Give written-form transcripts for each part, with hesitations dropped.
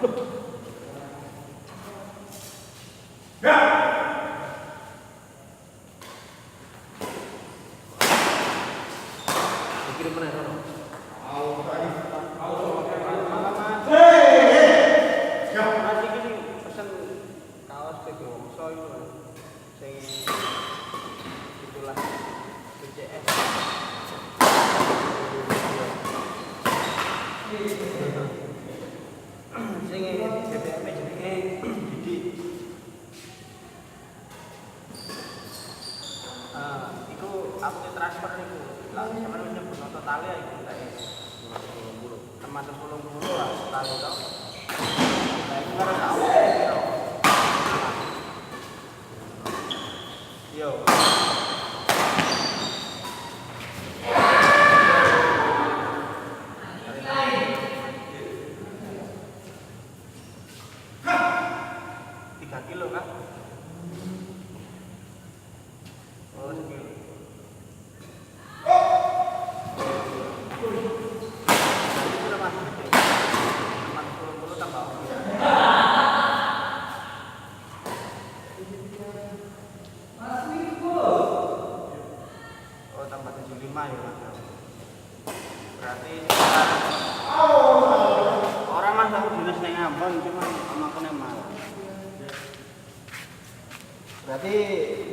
Dikirim meneh rono. Mas iki sing pesen kaos BB Wongso iku lho. Sing itulah BCS. Sing BBM jenenge Didi. Ah, iku aku transfer niku. Lah sampeyan nyebutno totale ya iku tak 680 lah totale to. Lah iku karo tak omong piro. Yo. 3 kilo kan? Oh, sekilo. Berarti piro, Mas? 680 tambah ongkir. Oh, tambah 75 ya, Mas. Berarti sekitar orang, Mas, aku dinas neng Ambon, cuman sama aku neng Malang. Berarti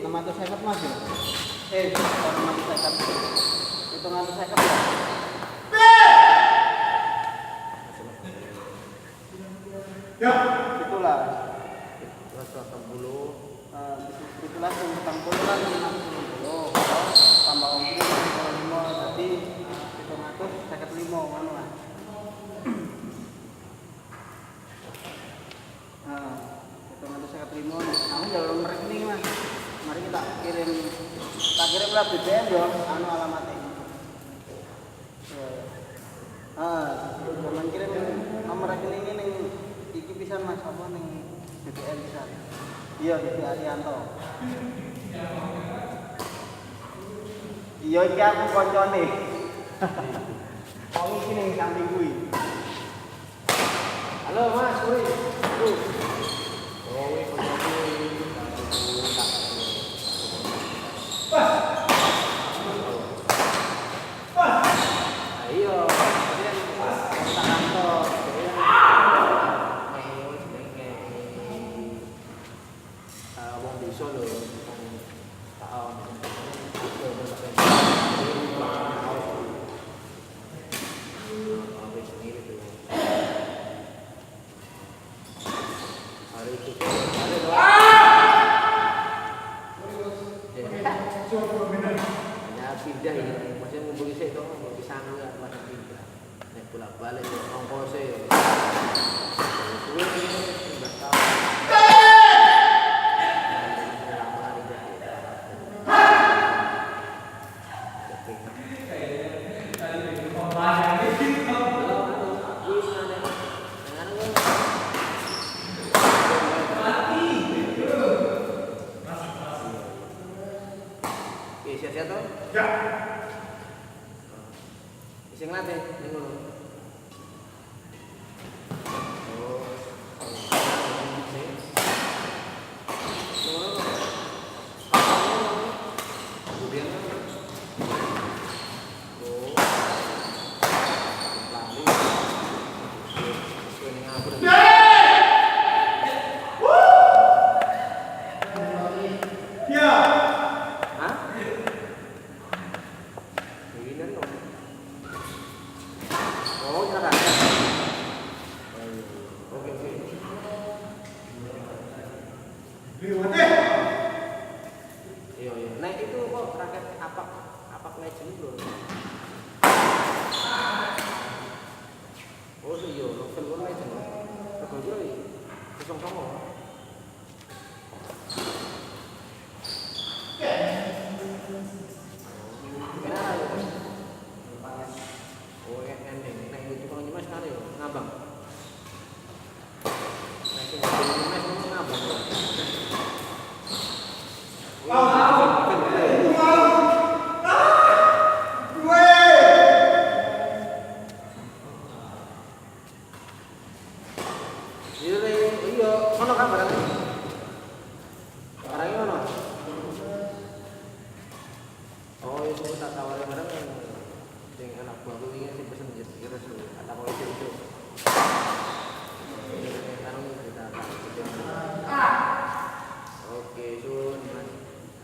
650, Mas, ya? Eh, kok 650? 750 ya? Itulah. 180. Eh, itulah yang 40 kan 680. Tambah ongkir 65, berarti 755 ngono lah. Nah, 755. Aku njaluk nomor rekening, Mas. Mari kita kirim, tak kirim lah BBM yo, anu alamatnya. Ya. Ah, jangan kirim nomor rekeningnya ning iki pisan, Mas, apa ning BBM pisan. Iya, Didi Arianto. Iya, iki aku koncone. Wong iki ning samping kuwi. Halo Mas, kuwi. Oh, kuwi kancaku iki. Tak. Ah, iya, tadi kan tak kantor, jadi kan ayo jenenge wong desa lho, wong tak ono. Apa jenenge itu? Hari itu hari itu. Ya pindah ya, maksudnya ngumpul sik to, ngumpul sangu ya pada pindah. Nek bolak-balik ya ongkose ya. Suwe iki 15 tahun. Lama pindah ya. Halo, anu, kuwi senane. Nang anu Oke, siap-siap toh? Ya. Isih ngelatih ning ngono. Oh. Ngono. Kemudian oh. Lali. Suwe ning aku. Ya. Hah? Ini kan oh, caranya. Oke, oke. Liwate. Iya. Nah, itu kok raket apak apak legend lho. Oh, iya, level kon legend. Rego piro iki? 09. Enak ya, Mas? Oh, enak nek tukang nyemes kan yo ngabang. Nek sing nyemes ngono ngabang. Oh, Dua. Iya, iya, ono kan barangnya. Barangnya ono. Oh, iya, sing tak tawari barang sing anak buahku wingi sing pesen jet kira su, tak takoki itu. Anu kita tak. Oke, sun, Mas.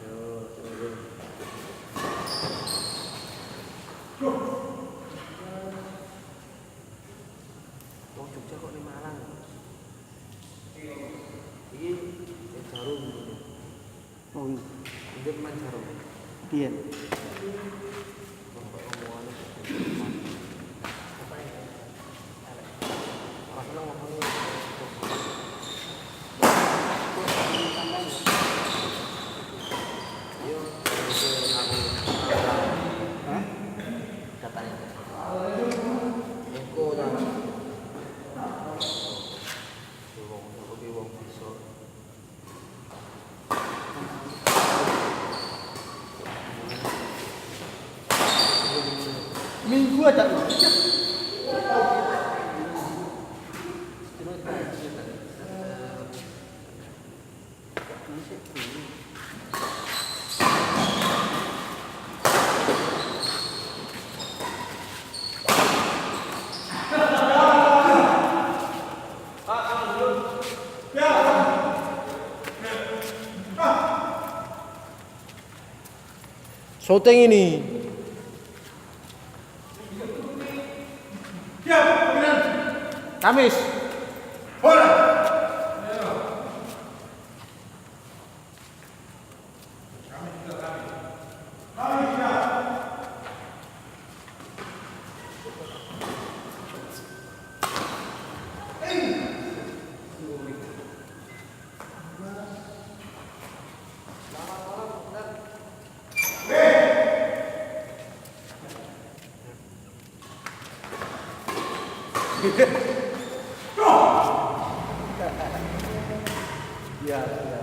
Yo, tunggu. Wong Jogja kok ning Malang. Iki jarum ini. Oh, Ini pemain jarum. piye? Wong kok omongane apa ini? Ora seneng ngomongnya. Yo, aku Hah? katanya. Eko ta. Wong aku ki wong bisa. Minggu aja. Syuting ini. Kamis. Iya, iya.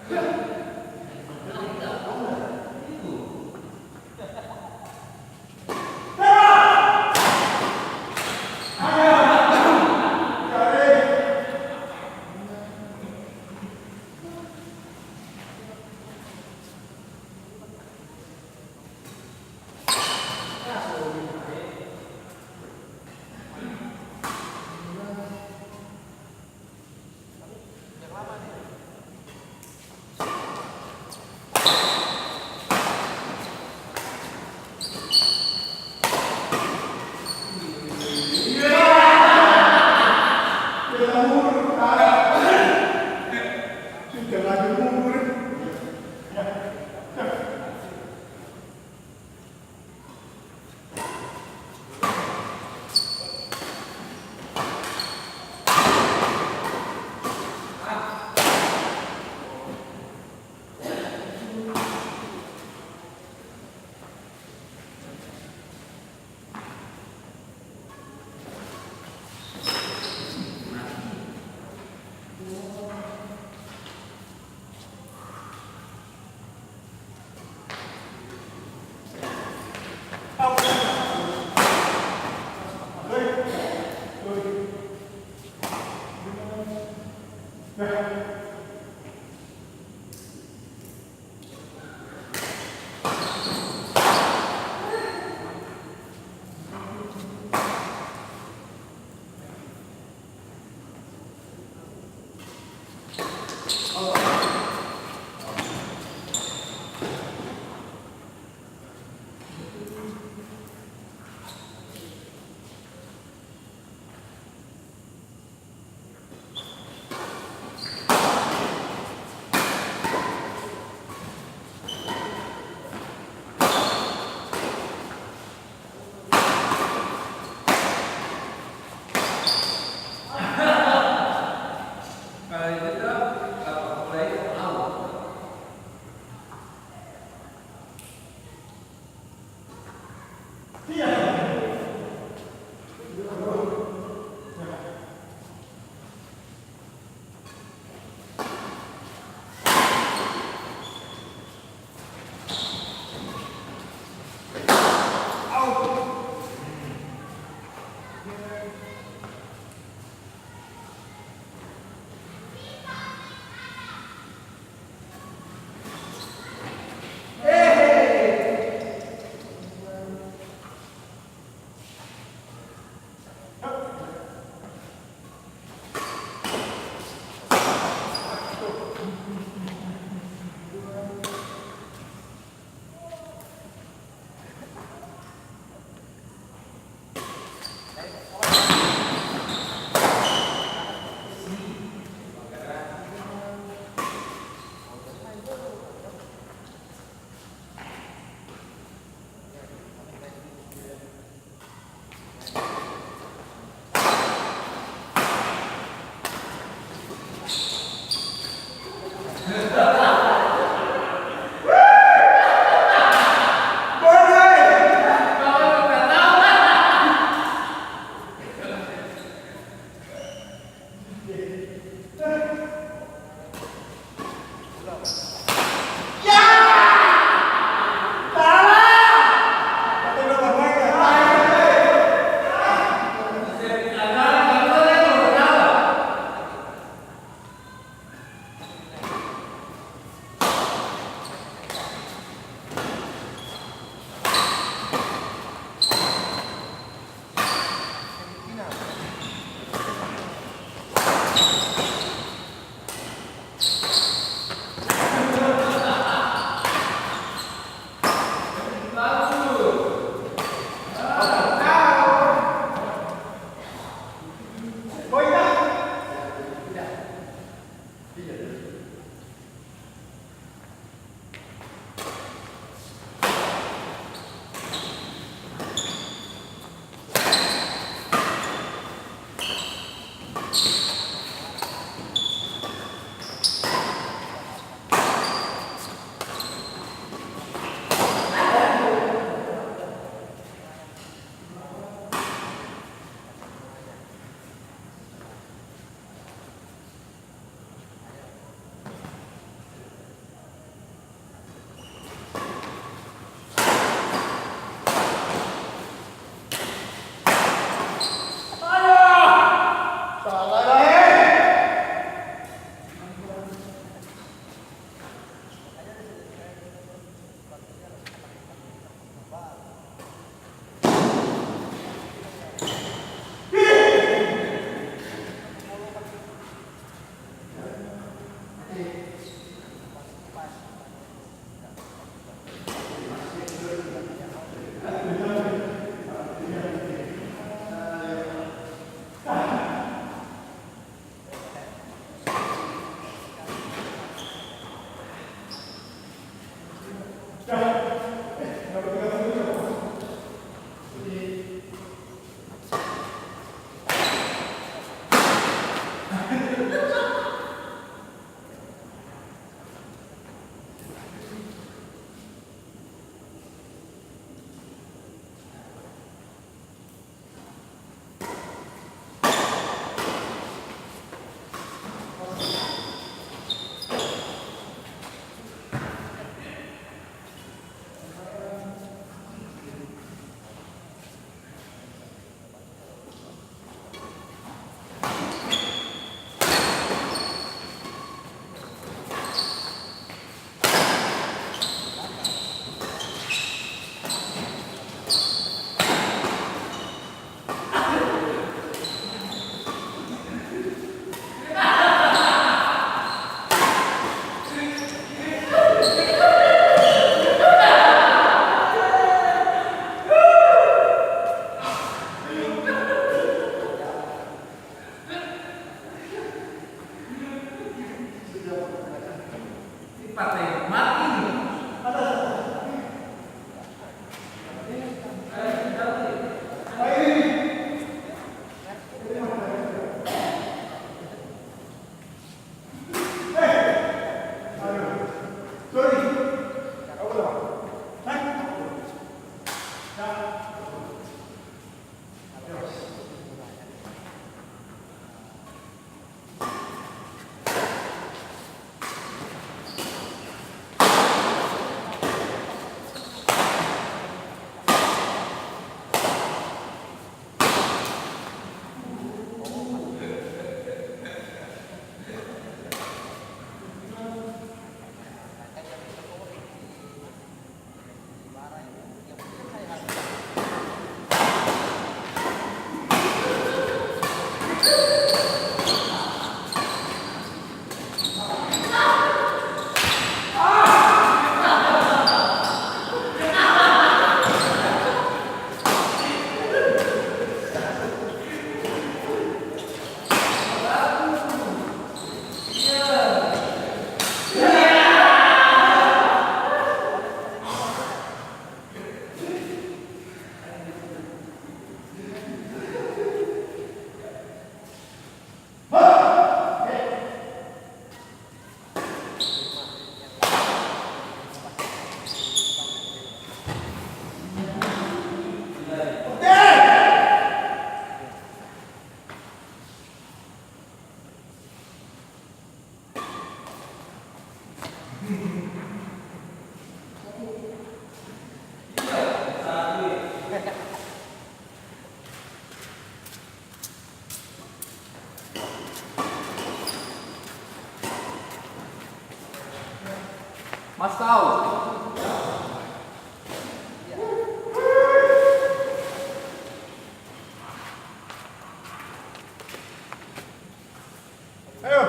Sudah lagi umur. Mas tahu. Ayo.